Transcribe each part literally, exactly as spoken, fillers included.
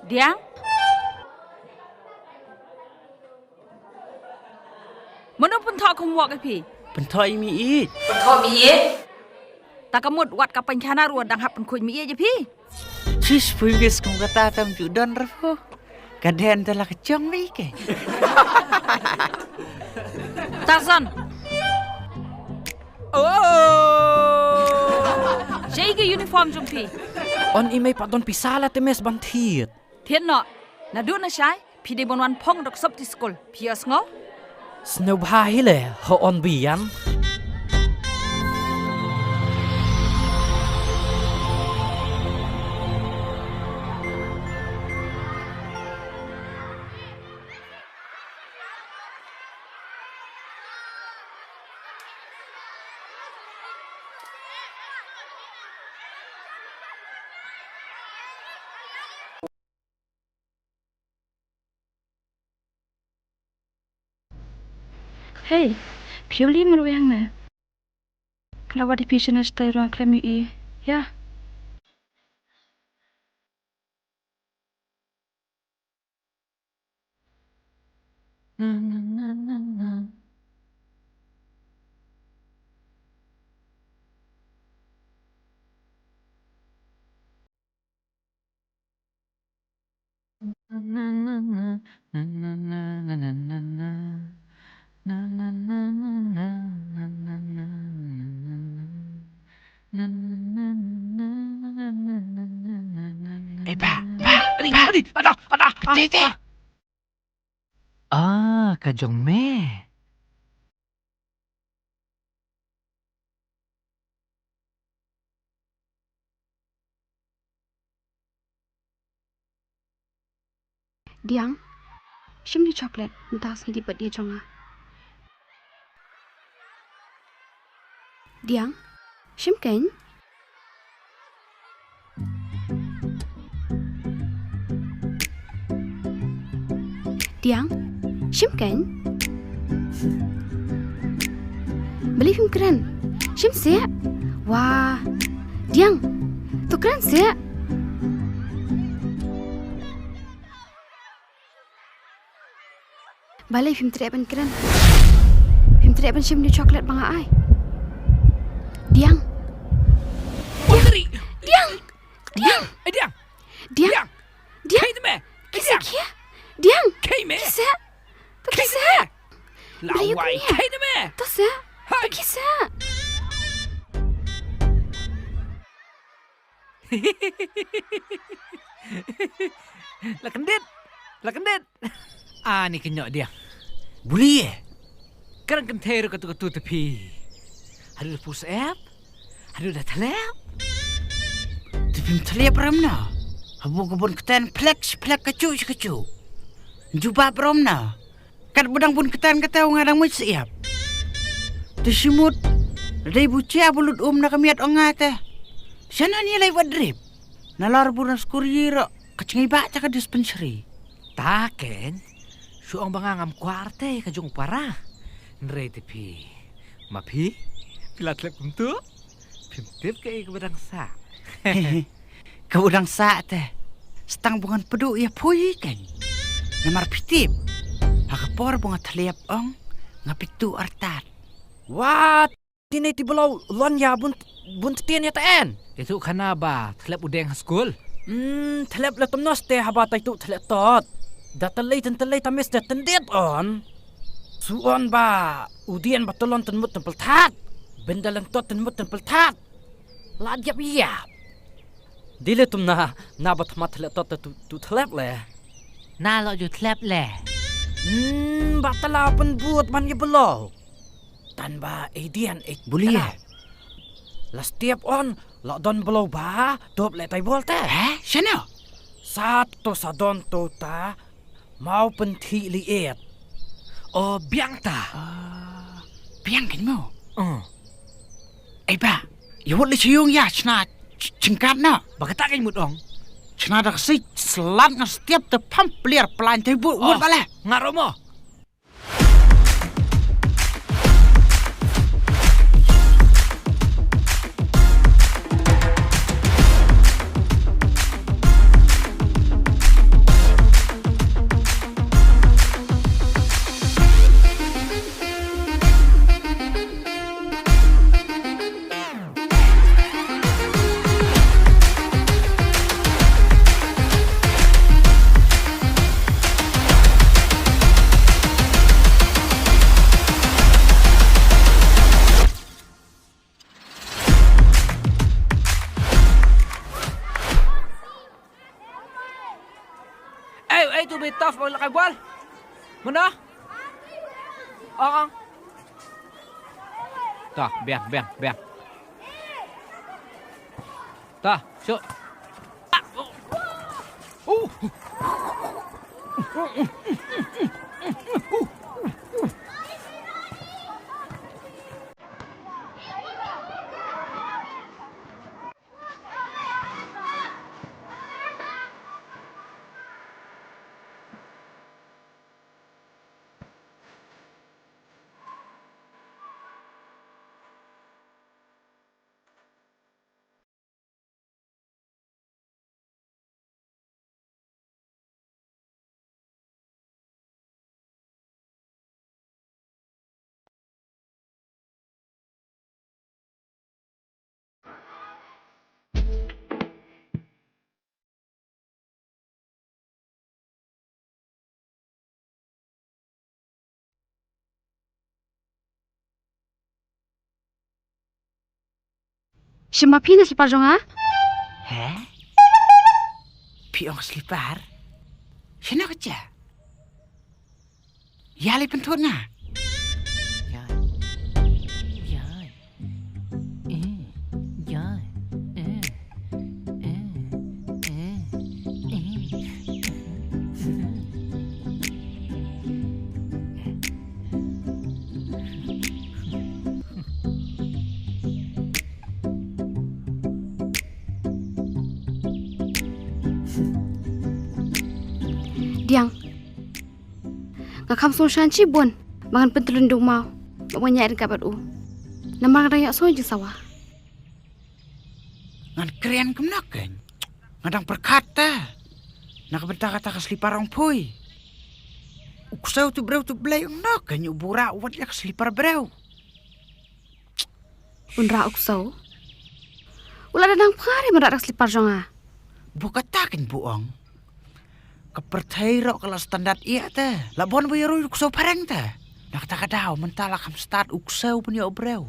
Diang? Mano pynthoh homework ïa phi? Pynthoh ïa mi ïeit. Pynthoh mi ïeit. Ta ka mut wat ka pynkhana ruh dang hap pynkhuid mi ïeit ïa phi. Chish, phi bes kum kata tam ju don ruh. Ka den te la ka jong mi ke. Tarzan. Oh. Shaei ka uniform jong phi? Yn i mei pat don pisa la te mes ban thied. Thied noh. Naduh nashai phi dei ban wan phong da ka sopti skul. Phi ïohsngew? Sngewbha hi leh, hooid biang. Hei, phi ïoh leh marwei hangne? Kala wad ïa phi shane shatai ruh khlem ïohi. Ïa. Eh, ba, ba, ba. Adi, adi, ada, ada. Teh, teh. Ah, ka jong me. Diang, shim ne chocolate, mynta sngi dei birthday jong nga. Diang, shim kein. Diang, shim kein. Balei phim kren? Shim seh. Wah. Diang, to kren seh. Balei phim treh ban kren? Phim treh ban shim ne chocolate ba nga ai? Diang. Diang. Diang. Diang. Eh, Diang. Diang. Diang. Diang. Khie te me. Khie seh, khie. Diang. Khie me. Khie seh. To khie seh. Lawai, khie te me. To seh. To khie seh. La kyndit. La kyndit. Ani kynnoh Diang. Buli eh. Kren kynthei ruh katu katu te phi. Haduh da pus ep. Haduh da thlep. Te phim thlep ram na. Haba ka bun kten phlek phlek kachu kachu. Jubab ram na. Katba dang bun kten kata u nga dang mut syiap. Te shimut. Dei bu chia bu lut um na ka miat ong nga te. Shana ni lai wat drip. Nalar bu na skur yi ro. Ka chngi ba cha ka dispensary. Ta ken. Shu ong ba nga ngam kwah te ka jong para. Nrei te phi. Ma phi. Phi la thlep kumtu. Phim tip kaei kaba dang sah. Kaba dang sah te. Stang ba ngan pduh ïa phi kein. Namar phi tip. Ha ka por ba nga thlep ong nga pyntuh artat. Wat. Tine ti blo lon ïa bun bun tien ïa ta en. Ïa tu khana ba thlep u deng ha skul. Hmm, thlep la tymnos te haba tai tu thlep tot. Da talei ten talei ta mes te tendit on. Su on ba u dien ba talon ten mut ten pelthat. Benda leng tot ten mut ten pelthat. La diap ïap. Dile tum na, na ba thma thlep tot tu, tu thlep le. Na lo ju thlep le. Hmm, ba tala pen but ban ye belo. Tan ba edian e buli tala. La step on, la don belo ba, dop le tai bol te. He? Shana? Sa to sa don to ta, Mau pynthih liet. O biang ta. Ah, biang kin mo. Oh. Ei ba, ïa wut li siyung ïa chna ch-, chingkat na. Ba kata ka mut ong. Chna da kasi slat nga setiap te pam pliar plan te bu wut bale. Nga romo. Ei, to be tough, oi, lakai bal. Mana? Ong, ong. Ta, biang, biang, biang. Ta, shu. Uh. Shim ma phi na slipar jong nga? He? Phi ong slipar? Shano ka jia? Ïa lei pynthut nga. Ïa. Ïa. Eh. Ïa. Eh. Eh. Eh. Eh. Diang. Nga kham sngewshan shibun ba ngan pyntylun dungmaw ba ngan ïaid ryngkat bad u. Namar nga dang ïohsngew jingsawa. Ngan kren kumno kein? Nga dang pyrkhat te na ka bynta kata ka slipar ong phui. U ksew tu briew tu Blei ong no kein u buh rah wat ïa ka slipar briew. Un rah u ksew. U la dang phari ban rah da ka slipar jong nga. Buh kata kein buh ong. Ka pyrthei ruh ka la standard ïa te. La bun ba ïa ruh u ksew phareng te. Na kata ka daw mynta la kham stad u ksew ban ïa u briew.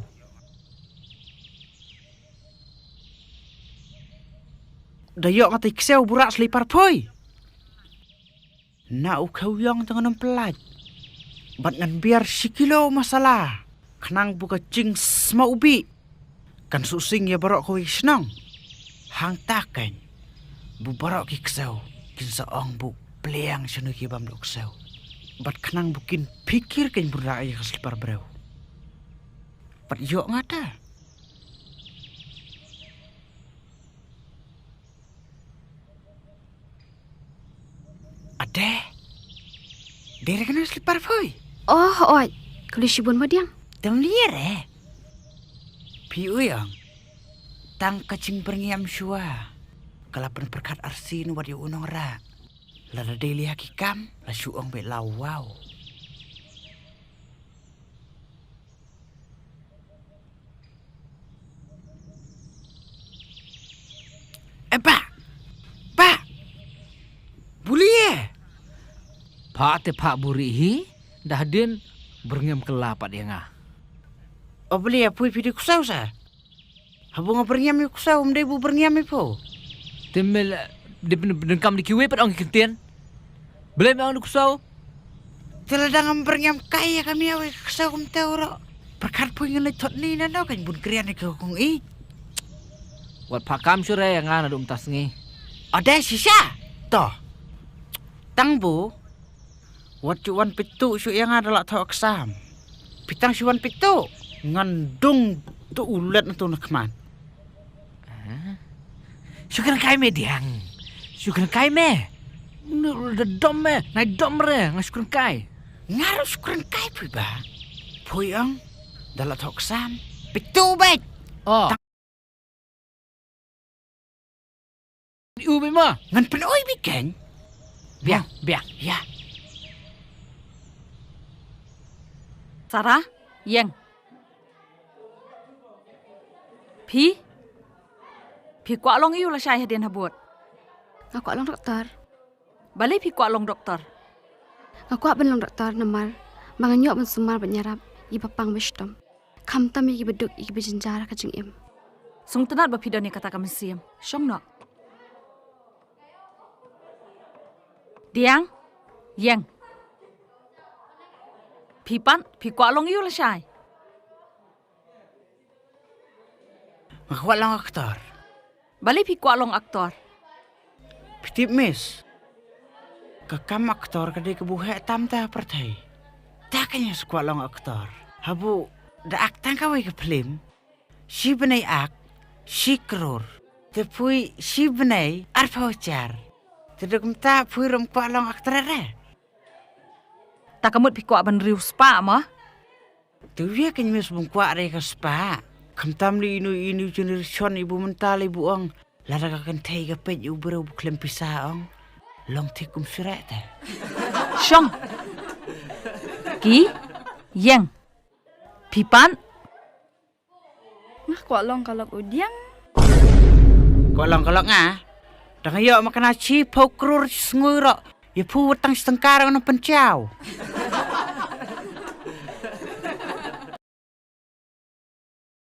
Da ïoh nga te ksew buh rah slipar phui. Na u khew ïong te ngan ym pyllait. Bad ngan biar shi kilo masala. Khnang bu ka jingsma u bih kan shu sing ïa baroh kawei shnong. Hangta kein bu baroh ki ksew kin sa ong bu pliang shano ki bam dok ksew. Bad khnang bu kin phikir kein bu rah ïa ka slipar briew. Bad ïoh nga te. Ade. Dei re kano slipar phui? Oh, oi. Kali shibun ma Diang. Tem lier eh. Phi u ïong. Tang ka jingpyrngiam shuwa. Ka la pynpyrkhat arsien wat ïa u nongrah. Lada dei liah ki kam la shu ong beit la wow. Eh, bah! Bah! Buli eh! Phah te phah buri hi, dah din byrngem kylla pat ïa nga. O buli eh, pui phi dei ksew sa. Haba nga byrngem ïa u ksew, ym dei bu byrngem ïa phi. Te me la, dei pyn-, pyndonkam da kiwei pat ong ki ktien. Balei me ong da u ksew? Te lada ngam byrngem kai ïa ka miaw ïa ka ksew kumta u ruh. Pyrkhat phi ngan leit thot ni na no kan bun krian ïa ka kong i. Wat phah kam shuh re ïa nga naduh mynta sngi. Ade shisha. To. Tang bu. Wat shu wan peit tuh shuh ïa nga da la thoh exam. Phi tang shu wan peit tuh. Ngan dung tuh u let na tu na khmat. Shu kren kai me Diang. Shu kren kai me. Nu da dom me, nai dom re, nga shu kren kai. Nga ruh shu kren kai phi ba. Phi ong da la thoh exam. Peit tuh beit. Oh. Tang u beit ma. Ngan pynoi beit kan. Biang, biang, ïa. Sarah, ïeng. Phi? Phi kwah long aïu lashai hadien habud? Nga kwah long doktor. Balei phi kwah long doktor? Nga kwah ban long doktor namar ba ngan ïoh ban sumar bad ïarap ïa kiba pang ba shitom. Khamtam ïa kiba duk ïa kiba jynjar ha ka jingim. Sngewtynnat ba phi don ïa kata ka mynsiem. Shong noh. Diang, Ïeng. Phi pat, phi kwah long aiu lashai? Nga kwah long actor. Balei phi kwah long actor? Phi tip Miss, ka kam actor ka dei kaba heh tam ha pyrthei. Te kein nga sa kwah long actor. Habu da act tang kawei ka film, shi bnai act, shi klur. Te phi shi bnai arphew hajar. Te da kumta phi ruh kwah long actress re? Ta ka mut phi kwah ban riewspah mo? Te ïa kein Miss, bym kwah re ka spah. Khamtam lei ino ino generation iba mynta lei ba ong, lada ka kynthei ka peit ïa u briew ba khlem pisa ong, long thik kum syreh te. Shong. Ki, ïeng. Phi pat? Nga kwah long ka lok u diang. Kwah long ka lok nga? Da nga ïoh ma kane shiphew klur shi sngi ruh, ïa phi wat tang shi tyngka ruh ngam pynchaw.